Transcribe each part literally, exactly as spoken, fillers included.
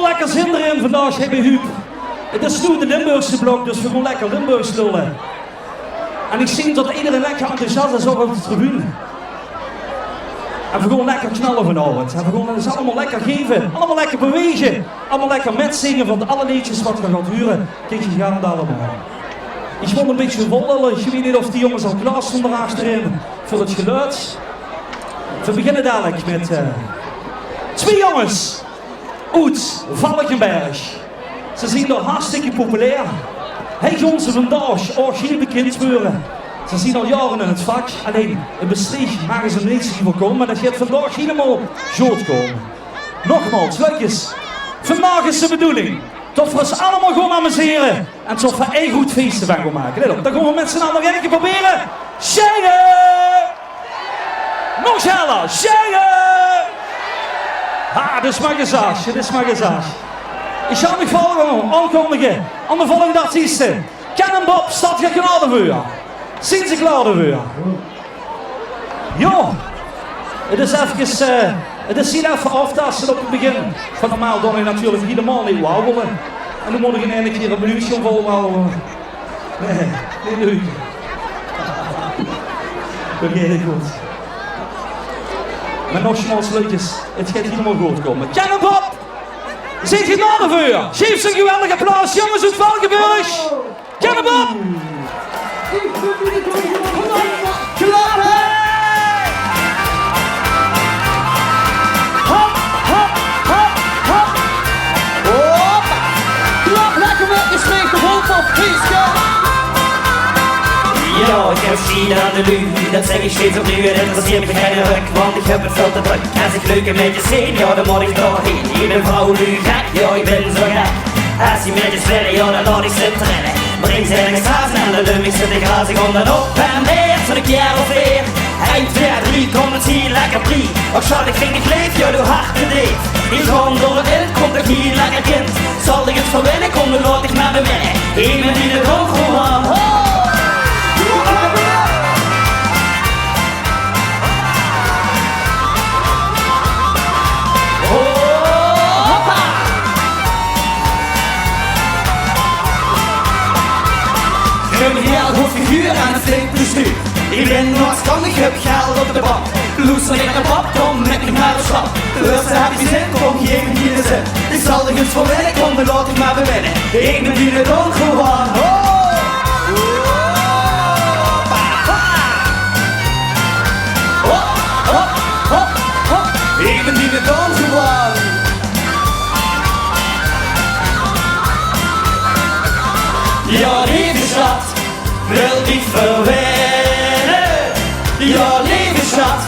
Lekker zin d'rin vandaag, hè, bij Huub. 't Is noe de Limburgse blok, dus veer goon lekker Limburgs lölle. En ich zeen det ederein lekker enthousiast is op de tribune. En veer goon lekker knalle vanaovend. En veer goon 't ós allemaol lekker gaeve. Allemaol lekker bewaege. Allemaol lekker mitzinge van alle leedjes waat geer gaot hure. Kiek, geer gaot 't allemaol. Ich mót ein bietje vollölle. Ich weit neet of die jónges al klaor stónge dao achterin veur 't geluid. Veer beginne dalik mit, eh, twee jónges oet Valkeberg. Ze zeen dao hartstikke populair. Hie goon ze vandaag ouch hieël bekind weure. Ze zeen al jaore in 't vak, allein in Mestreech mage ze neet zoväöl kómme, mer det geit vandaag hielemaol good kómme. Nogmaals, leuk is, vandaag is de bedoeling det veer ós allemaol goon amusere en det veer ein good fees d'rvan goon make. Let op, det goon veer mit z'n alle ein kier probere. Sjenge! Nog sjeller, sjenge! Ha, det is mer gezag, det is mer gezag. Ich zal mich veur aankondige aan de volgende artieste. Ken en Bob, staot geer klaor d'rveur? Zeen ze klaor d'rveur? Jao. 't Is efkes, eh, 't is hieël effe aaftaste op 't begin. Van normaal doon ich natuurlik hielemaol neet wauwele. En dan mót ich in eine kier ein minuutje vol wauwele. Nae, neet leuk. Oké, neet good. Mer nogmaals, leuk is, 't geit hielemaol good kómme. Ken en Bob, zeet geer klaor d'rveur? Gaef ze ein geweldig applaus, jónges oet Valkeberg. Ken en Bob. Klappe! Hop, hop, hop, hop. Hoppa. Klap lekker mit, is mee geholpe op Kieske. Jao, ich höb sjiet aan de luuj, det zèk ich steeds opnuuj. 't Interesseert mich geine rök, want ich höb 't väöl te drök. Es ich leuke maedjes zeen, jao, dan mót ich dao heen. Ich bön vrouwluuj gek, jao, ich bön zo gek. Es die maedjes wille, jao, dan laot ich ze trille. Bring ze in de straat en dan lum ich ze te graze. Kóm dan op en neer, zoe'n kier of veer. Ein, twee, drie, kóm, 't is hieël lekker, drie. Och sjat, ich vin dich leef, jao, doe hartedeef. Ich gaon d'r in, kóm toch hieël lekker kind. Zal ich 't verwinne, kóm, dan laot ich mer beminne. Ich bön diene droomgewaar. Hoppa! Ein hieël good figuur en ein flink bestuur. Ich bön nog sjande, ich höb geld op de bank. Loester neet nao pap, kóm mit mich nao de sjtad. Höbs se zin, kóm, gaef mich hie de zin. Ich zal dich ins verwinne, kóm, dan laot ich mer beminne. Ich bön diene droomgewaar. Ho! Hoppa! Hop, hop, hop, hop. Ich bön diene droomgewaar. Jao, leef sjat, wil dich verwinne. Jao, leef sjat,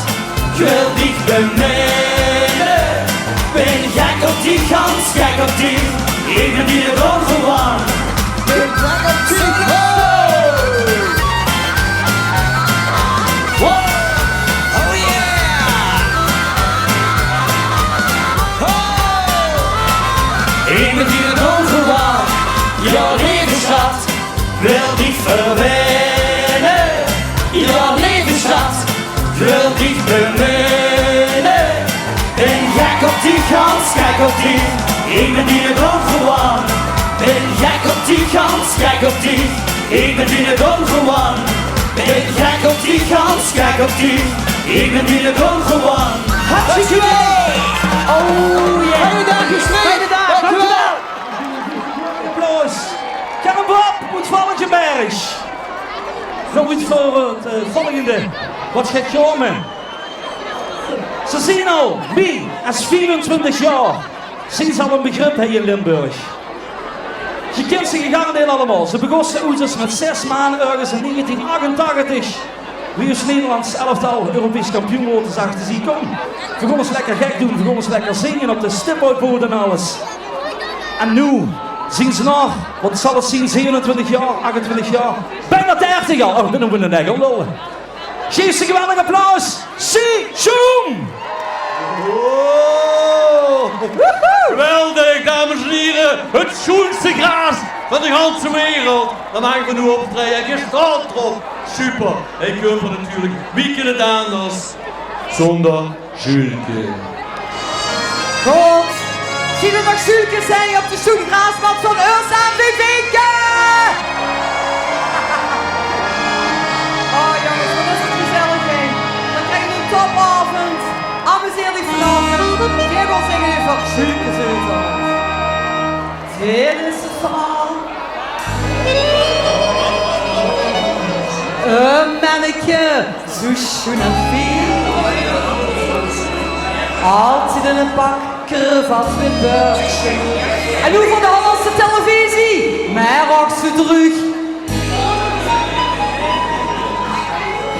wil dich beminne. Bön gek op dich, gans gek op dich. Ich bön diene droomgewaar. Bön gek op dich. Ho! Ho! Oh yeah! Ho! Ich bön diene droomgewaar. Jao, leef sjat, wil dich verwinne. Jao, leef sjat, wil dich beminne. Bön gek op dich, gans gek op dich. Ich bön diene droomgewaar. Bön gek op dich, gans gek op dich. Ich bön diene droomgewaar. Bön gek op dich, gans gek op dich. Ich bön diene droomgewaar. Hartstikke leuk. Oh yeah. Fijne daag, fijne daag. Dank u wel. Applaus. Ken en Bob oet Valkeberg. Nog get veur 't, eh, volgende. Waat geit kómme? Ze zeen al mie es viefentwintig jaor. Zeen ze al ein begrip hie in Limburg. Geer kint ze gegarandeerd allemaol. Ze begóste oets mit zès maan örges in negentien achtentachtig. Wie ós Nederlands elftal Europees kampioen woort, zagte ze: "Kóm, veer gaon ós lekker gek doon, veer gaon ós lekker zinge op de stip oetboete en alles." En noe zeen ze nog, waat zal 't zeen, zevenentwintig jaor, achtentwintig jaor, bienao dertig jaor. Oh, ich bön nog ein nek aan 't lólle. Gaef ze ein geweldig applaus. Seizoen! Oh. Geweldig, dames en hiere. 't Sjoenste graas van de ganse wereld. Dao mage veer noe optraeje. En geer staot d'rop. Super. En Kumper natuurlik. Wie kint 't anders zónger Sjoenke? Good. Die er nog sjoen kint zeen op de sjoen graasmat van us M V V-ke. Oh jonges, wat is het gezellig, hè? Dan krijg je een topavond. Amuseer dich vanavond. Veer gaon zinge euver sjoen kint zeen. Dit is het verhaal. Een menneke, zo sjoen en fien. Altied in een pak, kravaat mit böksje. En noe veur de Hollandse televisie. Mer och zo dreug.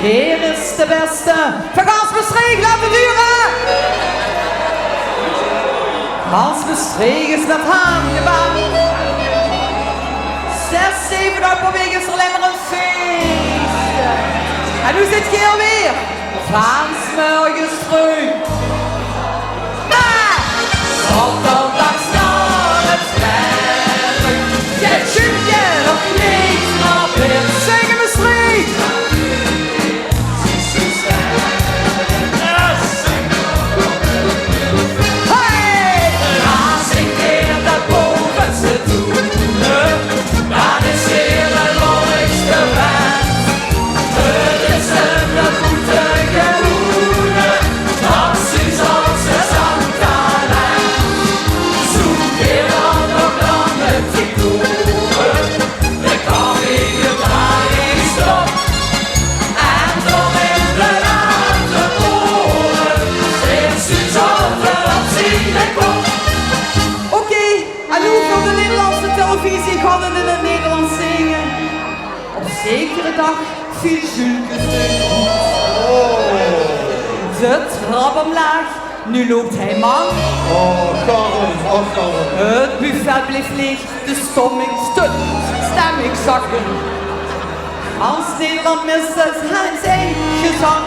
Heer is de beste. Van gans Mestreech, laot het hure. Gans Mestreech is mit haam gebaand. Zes, zeve daag per week is er allein mer een feestje. En noe zit geer weer van 's morges vreug. Ah! Zaoterdags nao het werk, zit Sjoenke nog neet nao bed. Zinge Mestreech! Hey! Als ik weer de bovenste toer, dan is weer de lolligste vent. Het is een boete gewoene, als u zoals de Santa Lijn. Zoek weer dan nog lange figuren. De koffie gedraaid is op. En tot in de late oren zit Suzanne op zien kop. Oké, en noe veur de Nederlandse televisie gaon v'r in het Nederlands zinge. Op zekere daag viel Sjoenke zich goed. De trap omlaag, noe löp hae mank. Oh, Karin, oh, Karin. Het buffet bleef leeg, de stemming, st-, stemming zakte. Gans Nederland miste zijn gezang.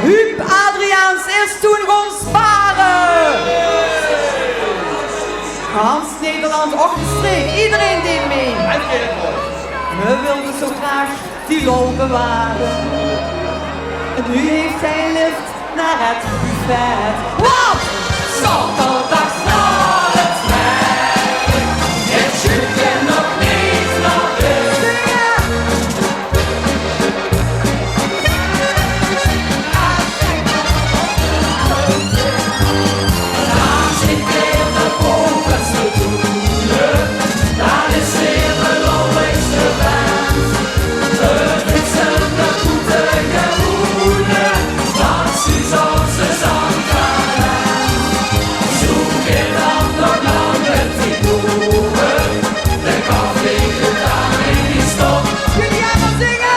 Huub Adriaans is toen gaon spare. Gans Nederland, och Mestreech, iedereen deed mee. V'r wilden zo graag die lol beware. En noe heeft hae lift nao het buffet. Want zaoterdags nao het werk, het Sjoenke nog neet nao bed. Jullie gaan dan zinge.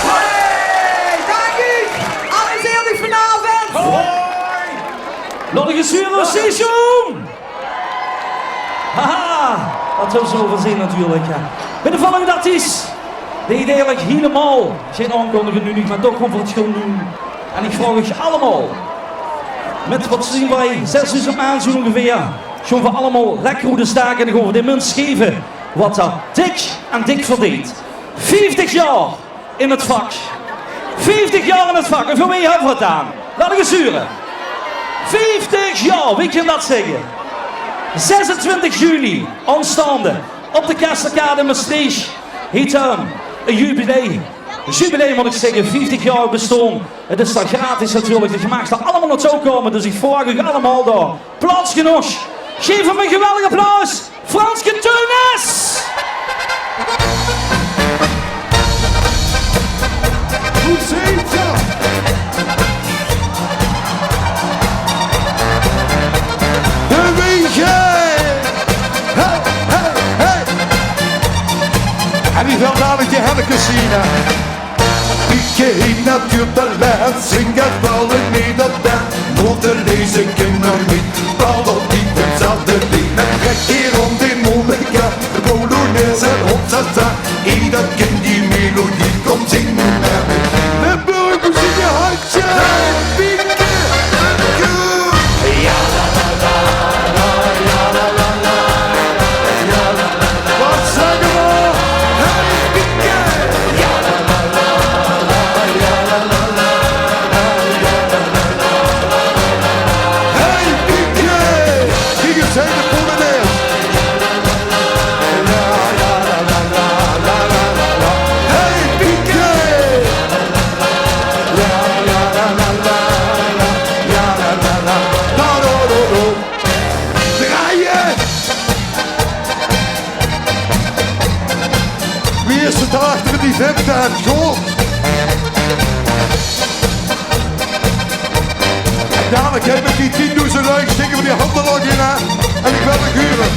Hey, dank u. Alles heel lief vanavond. Hoi. Lollige Suro Station. Haha, dat zullen ze wel zien natuurlijk, ja. Bij de volgende artiest, die ik eigenlijk helemaal geen aankondigen nu niet, maar toch gewoon voor het gaan doen. En ik vraag uch allemaal, met wat zien wij, zesduizend man zo ongeveer, gewoon voor allemaal lekker goede staken en gewoon voor de mensen geven wat dat dik en dik verdient. Vieftig jaar in het vak. Vieftig jaar in het vak. En veur wie höbbe v'r het dan? Laot ich ins hure. Vieftig jaar, wie kan dat zègke? Zesentwintig juli aanstaonde op de Kesterkade in Mestreech. Heet, eh, een jubileum. Jubileum, mót ich zègke. Vieftig jaar bestaon. Het is dan gratis natuurlijk. Geer maag d'r allemaal naotoe kómme. Dus ich vraog uch allemaal dao plaats genóg. Gaef 'm een geweldig applaus. Franske Theunisz! Hoe zit dat? De wege! Hey, hey, hey! En die wil dadelijk die hennekes zien, hè? Pieke heen natuurtalent, zing het wel in nederland. Note lezen kin nog niet, bal op die hetzelfde ding. Met gek hier rond in Monica, de polonaise en hopsasa. Ieder kind die melodie komt, zing nu maar mee. Limburg, hoe zit je handje? Hey, Pieke! Wat zeggen we? Hey, Pieke! Hey, Pieke! Kiek eens, hey, de polonaise. Hey, Pieke! Draaien! Wie is het achter die viptent? Goed. En dadelijk heb ik die tienduizend lui, steken we die handen al in, hè? En ik wil het huren.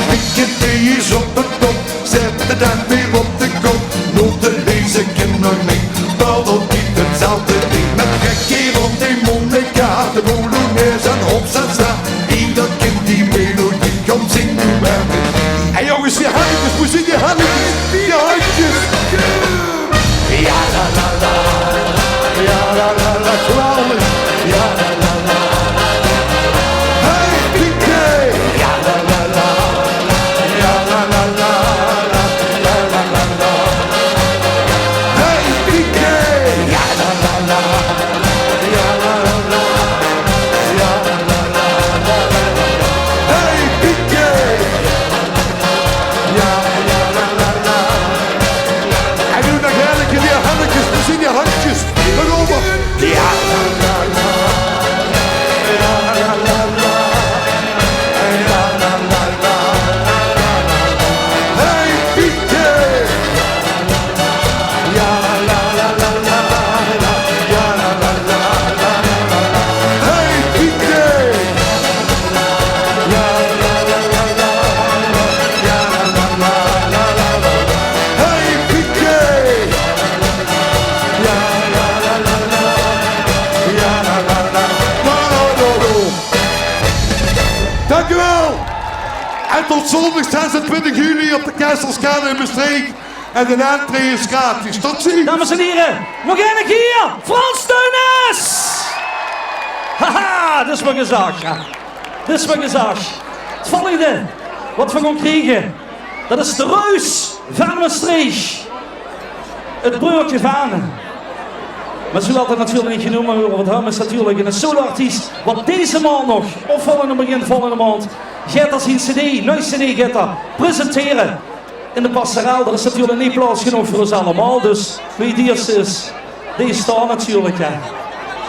Pieke, die is op de top. Zet de tent weer op de kop. Note lezen kin nog niet, bal op die hetzelfde ding. Met gek hier rond in Monica, de polonaise en hopsasa. Ieder kind die melodie komt, zing nu maar mee. Hey jongens, die handjes, hoe zien die handjes? Die handjes. Ja, la, la, la. Ja, la, la, la. Geweldig. Ja, la, la, la. Hey, Pieke. Ja, la, la, la. Ja, la, la, la. Ja, la, la, la. Hey, Pieke. Ja, la, la, la. Ja, la, la, la. Ja, la, la, la. Hey, Pieke. Ja, ja, la, la, la. En nu nog heerlijk die handjes, we zien die handjes. Daarover. Ja, la, la, la. Ja, la, la, la. Ja, la, la, la. Hey, Pieke. Ja, la, la, la, la, la. Ja, la, la, la, la, la, la. Hey, Pieke. Ja, la, la, la, la, la. Ja, la, la, la, la, la. Hey, Pieke. Ja, la, la, la, la. Ja, la, la, la. La, la, la, la. Dank u wel. En tot zondag zesentwintig juli op de Kesselskaan in Mestreech. En de entree is gratis. Tot ziens. Dames en heren, nog eine kier, Frans Theunisz! Haha, dat is maar gezag, ja. Dat is maar gezag. Het volgende wat we gaan krijgen, dat is de Reus van Mestreech. Het breurke van. Maar zo had het natuurlijk niet genoemd mogen worden, want hij is natuurlijk een solo-artiest. Wat deze maand nog, of volgende, begin volgende maand, gaat er zien cd, nuuj cd gaat er presenteren. In de Pastoraal, d'r is natuurlik neet plaats genóg veur us allemaol, dus wie 't ierste is, die is dao natuurlik, hè.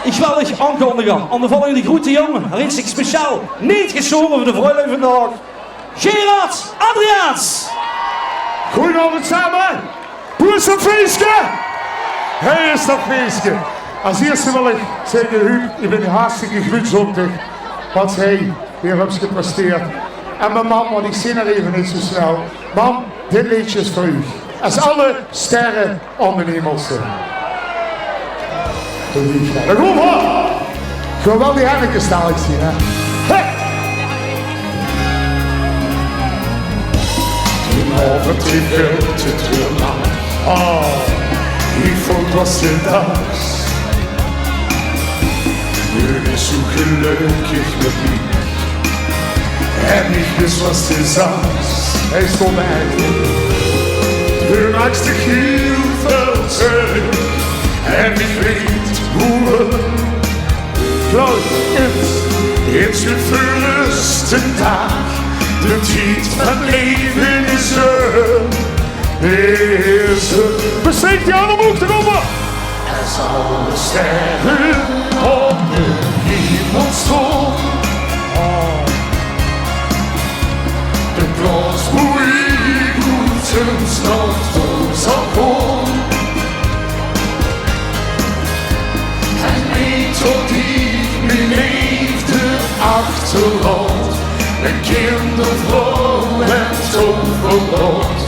Ich wil uch aankondige aan de volgende groete jóng, hae haet zich speciaal neet gesjaore veur de vrouwlui vandaag. Gerard Adriaans! Goeienaovend same! Boe is dat feeske? Hie is dat feeske. As ierste wil ich zègke, Huub, ich bin hartstikke gruuts op dich. Wat hie weer höbs gepresteerd. En mien mam, want ich zeen häör effe neet zo snel. Mam, dit leedje is veur uch. Es alle sterre aon d'n hemel zeen. Doe lief, hè. Dao kómme v'r. Geweldig, hè, mit de staaltjes, hè. Hey! D'n aovend, dae vèlt te treur aaf. Oh, wie vóld waas de daag. Noe is zoe gelökkig mit mich. En ich wis waas te zags. Hae stóng d'r eigelik. Doe maaks dich hiel väöl zörg. En ich weit boe. Klaus, ins. Ins de verste daag. De tied van laeve is er. Is er. Besjrif die allemaol te rope. Es alle sterre op de hemel stónge, de plaots boe ich oets nog toe zal kómme. Kindervrouw en toverlot,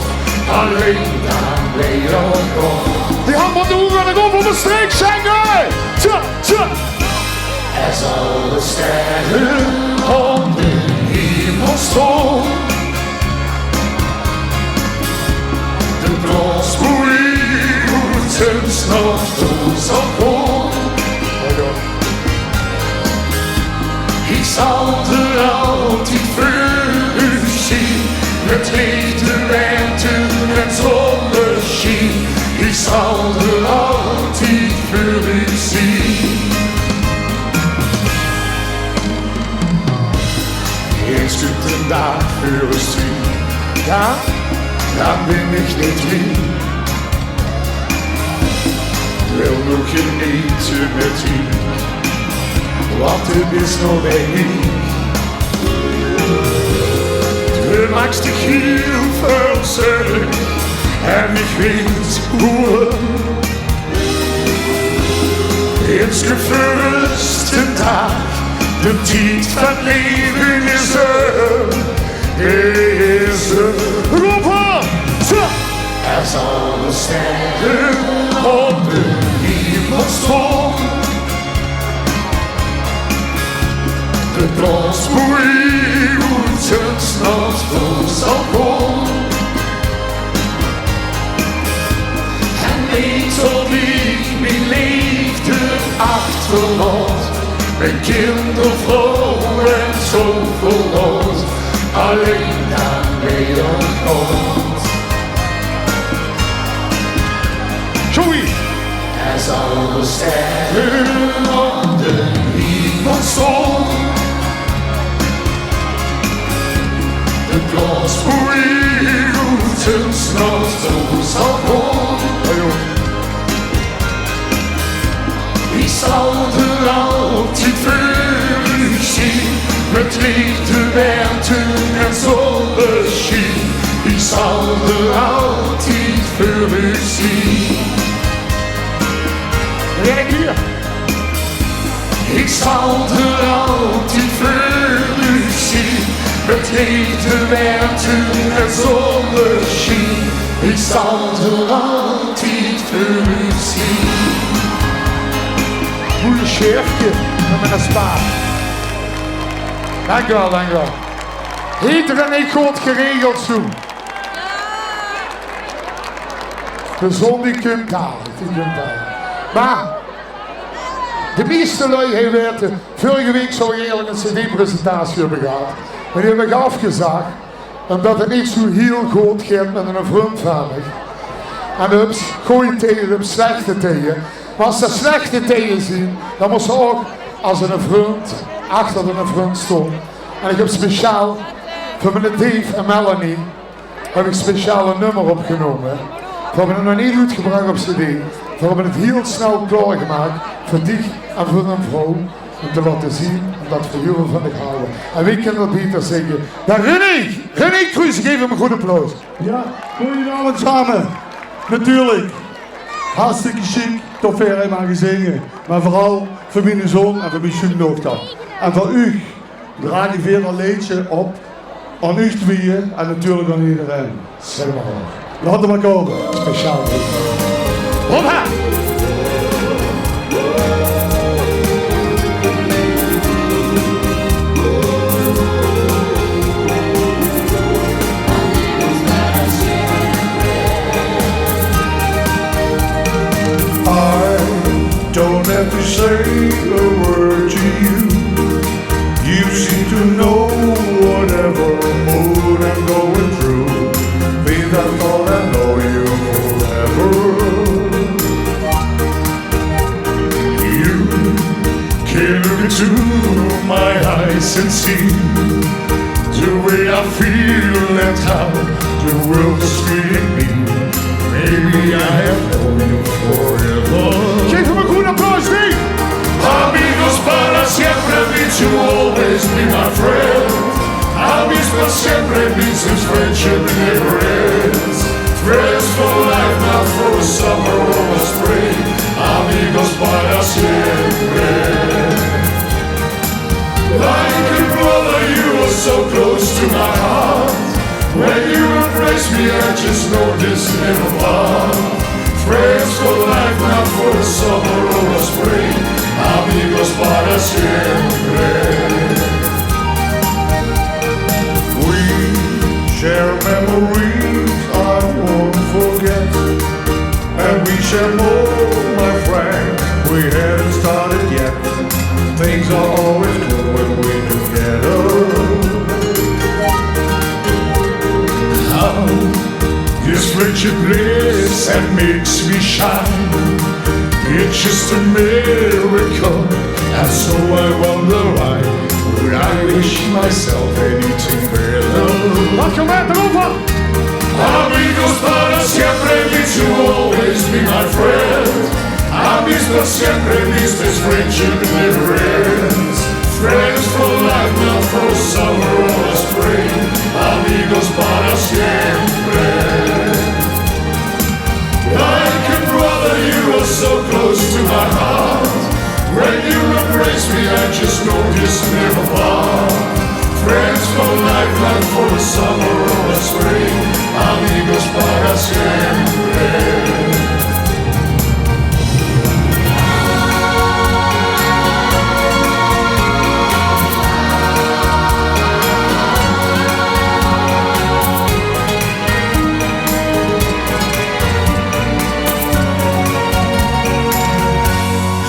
allein dan bön ich d'r. Die hand van de hoek en ik op op een streek, Sjenge! Tja, tja! Es alle sterren op de hemel stond, de blaosboei oet zien snot toe zal komen. Ich zal d'r altied veur uch zien, mit hete wente en zonnesjien. Ich zal d'r altied veur uch zien. Ins kump d'n daag veur us twieë, ja, dan bin ich neet wie. Wil nog genete mit dich, want 't is nog bij mich. Du maaks dich hiel veul zörg en ich weit hoe. Ins kump veur us d'n daag, d'n tied van 't leven is um. Is um. Roepe! Zo! Es alle sterren op de hemel stond, de blaosboei oet zien snot toe zal komen. En weit tot ich mien leefde achterlot, mien kindervrouw en toverlot, allein dan weer God. Joey! Es alle sterren op de hemel stond, de blaosboei oet zien snot toe zal komen. Ich zal d'r altied veur uch zien, mit hete wente en zonnesjien. Ich zal d'r altied veur uch zien. Weer ein kier. Ich zal d'r altied veur uch zien, mit hete wente en zonnesjien. Ich zal d'r altied veur uch zien. Mooi sjerfke, met een spaar. Dank u wel, dank u wel. Heet er en ik good geregeld zo. De zon die kump daal, die kump daal. Maar de meeste lui, hè, weite, vorige week zou ik eigenlijk een cd-presentatie hebben gehad. Maar die heb ik afgezag, omdat het niet zo heel goed gaat met een vriend van mij. En de hebt goeie tijden, de hebt slechte tijden. Maar als er slechte tijden zijn, dan moet ze ook als een vriend achter een vriend staan. En ik heb speciaal voor mijn Dave en Melanie heb ik speciaal een nummer opgenomen. We hebben het nog niet uitgebracht op cd. We hebben het heel snel klaargemaakt voor dich en voor een vrouw. Om te laten zien dat we heel veel van dich houden. En wie kan dat beter zeggen dan René? René Kruijsen, geef hem een goed applaus. Ja, goedenavond samen. Natuurlijk. Hartstikke chic, tot ver helemaal gezingen. Maar vooral voor mijn zoon en voor mijn schoondochter. En voor u. Draag ich weer dat leedje op aan uch twieë en natuurlijk aan iedereen. Zeg maar. Laat hem maar komen. Speciaal. Hoppa! I don't have to say a word to you. You seem to know whatever mood I'm going through. Be that all I know you forever. You can look into my eyes and see the way I feel and how the world is treating me. Maybe I have known you forever. Geef hem een goed applaus, Dave. Amigos para siempre means you always be my friend. Amigos para siempre means this friendship never ends. Friends for life, not for summer or spring. Amigos para siempre. Like a brother, you are so close Friends for life, not for the summer or the spring. Amigos para siempre. We share memories I won't forget. And we share more, my friend, we haven't started yet. Things are always good when we're together. How this friendship bliss that makes me shine. It's just a miracle, and so I wonder why would I wish myself anything better. Amigos para siempre means you'll always be my friend. Amigos siempre means this friendship never ends. Friends for life, not for summer or spring. Amigos para siempre. Like a brother, you are so close to my heart. When you embrace me, I just know this never part. Friends for life, not for the summer or the spring. Amigos para siempre.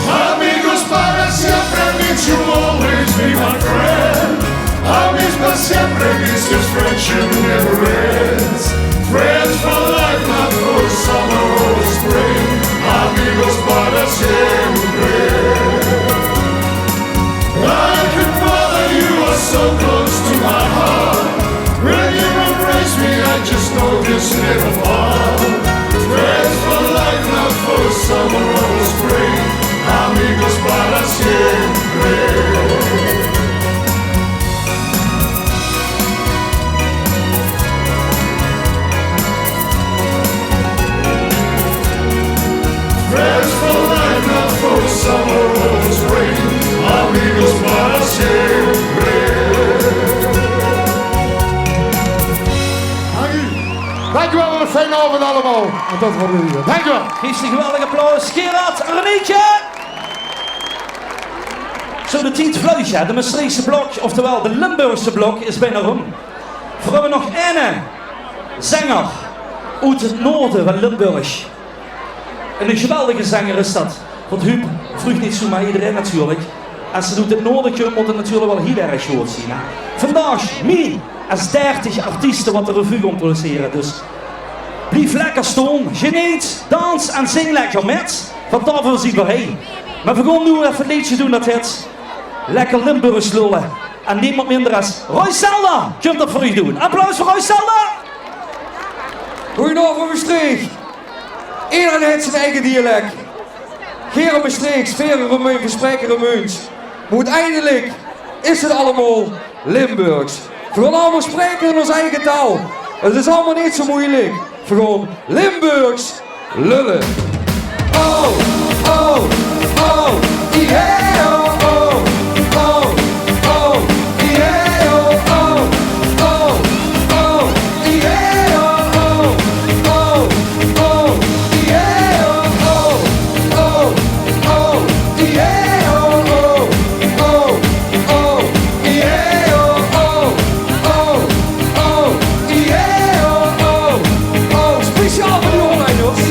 Amigos para siempre means you'll always be my friend. Amigos para siempre means this friendship never ends. Friends for life, not for summer or spring. Amigos para siempre. Like a brother, you are so close to my heart. When you embrace me, I just know this never part. Friends for life, not for summer or spring. Amigos para siempre. Friends for life, not for summer or spring. Amigos para siempre. Dank u. Dank u wel en een fijne avond allemaal. En tot volgende week. Dank u wel. Geef ze een geweldig applaus. Gerard, Arnietje. Zo, de tied vluug, hè. De Mestreechse blok, oftewel de Limburgse blok, is bijna róm. Veer höbbe nog eine zenger oet 't noorde van Limburg. En 'ne geweldige zenger is dat. Want Huub vreug neet zomaar ederein natuurlik. Es 't oet 't noorde kump, mót 't natuurlik waal hiel erg good zien, hè. Vandaag mie es dertig artieste wat de revue gaon passere. Dus blief lekker staon, geneet, dans en zing lekker mit. Want daoveur zien veer hie. Mer veer gaon noe effe e leedje doen dat hèt Lekker Limburgs lölle. En nemes minder es Roy Selder kump dat veur uch doen. Applaus veur Roy Selder! Goeienaovend, Mestreech. Ederein haet zien eige dialek. Gere Mestreechs, vere Remunjs, veer spraeke Remunjs. Mer oeteindelik is 't allemaol Limburgs. Veer gaon allemaol spraeke in ós eige taal. 't Is allemaol neet zo meujelik. Veer gaon Limburgs lölle. Oh, oh, oh, yeah, oh, oh, oh, oh, yeah, oh, oh, oh, oh, yeah, oh, oh, oh, oh, yeah, oh, oh, oh, yeah, oh, oh, oh, oh, yeah, oh, oh, oh, yeah, oh, oh, oh. Speciaal veur de Hollanders.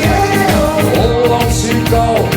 Hollandse taal.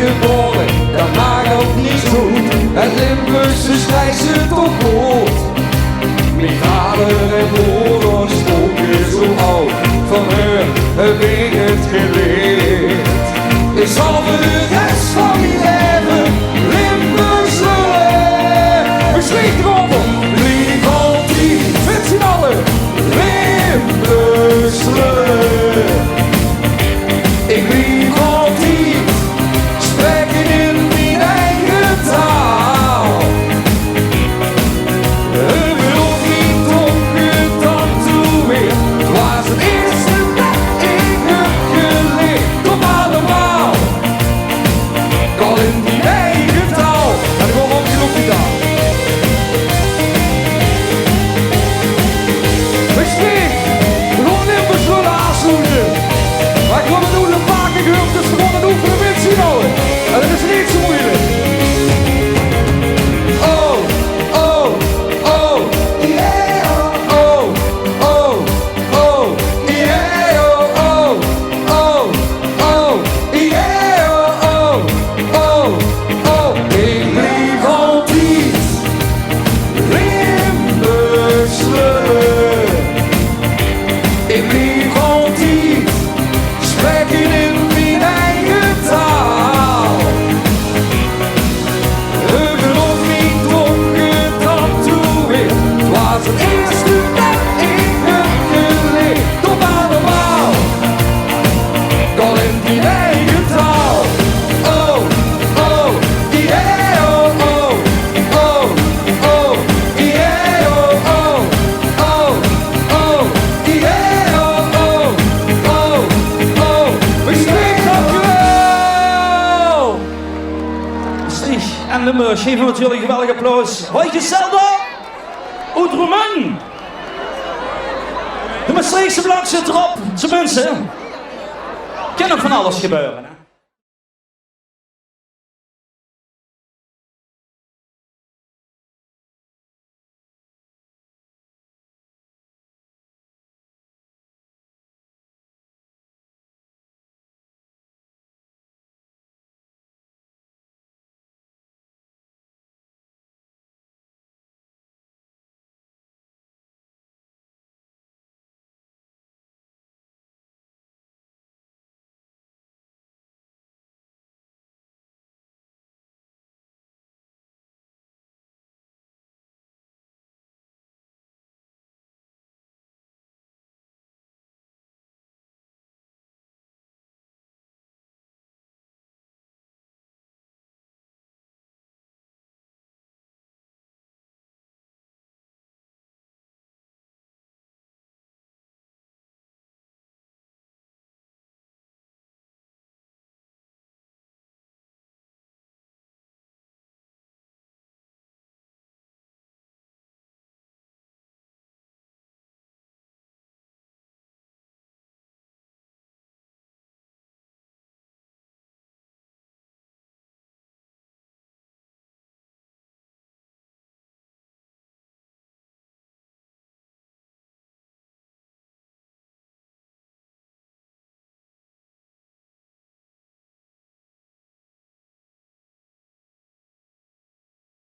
Gebore, dat maak ouch niks oet. 't Limburgs is toch good. Mien vader en moder spraoke zo oud, van häör höb ich 't geleerd. Ich zal veur de res van mien laeve Limburgs leuke. Veer sjrieve op, blief altied, mit z'n alle, Limburgs leuke. Ich blief altied spraeke in mien eige taal. Euveral mien tong getatoeëerd. 't Waas 't ierste det ich höb geleerd. Kóm allemaol, kal in dien eige taal. En ich wil ouch genóg gitaar. Veer sjpele, veer gaon Limburgs leuke aafsloete. Veer höbbe 't noe ein paar kier gehuurd, dus veer gaon 't oefene mit z'n alle. En 't is neet zo meujelik. Oh, oh, oh, yeah, oh, oh, oh, yeah, oh, oh, oh, yeah, oh, oh, oh, oh. Ich blief altied Limburgs leuke. Ich blief altied spraeke in mien eige taal. Euveral mien tong getatoeëerd. 't Waas 't ierste det ich höb geleerd. Kóm allemaol, kal in dien eige taal. Oh, oh, yeah, oh, oh, oh, oh, yeah, oh, oh, oh, oh, yeah, oh, oh, oh, oh. Respect, dankjewel. Maastricht en Limburg, gaef 'm natuurlik ein geweldig applaus. Hoi, gezellig. Oet Roermond. De Maastrichtse vlag zit d'rop, tenminste. Kan nog van alles gebeure, hè?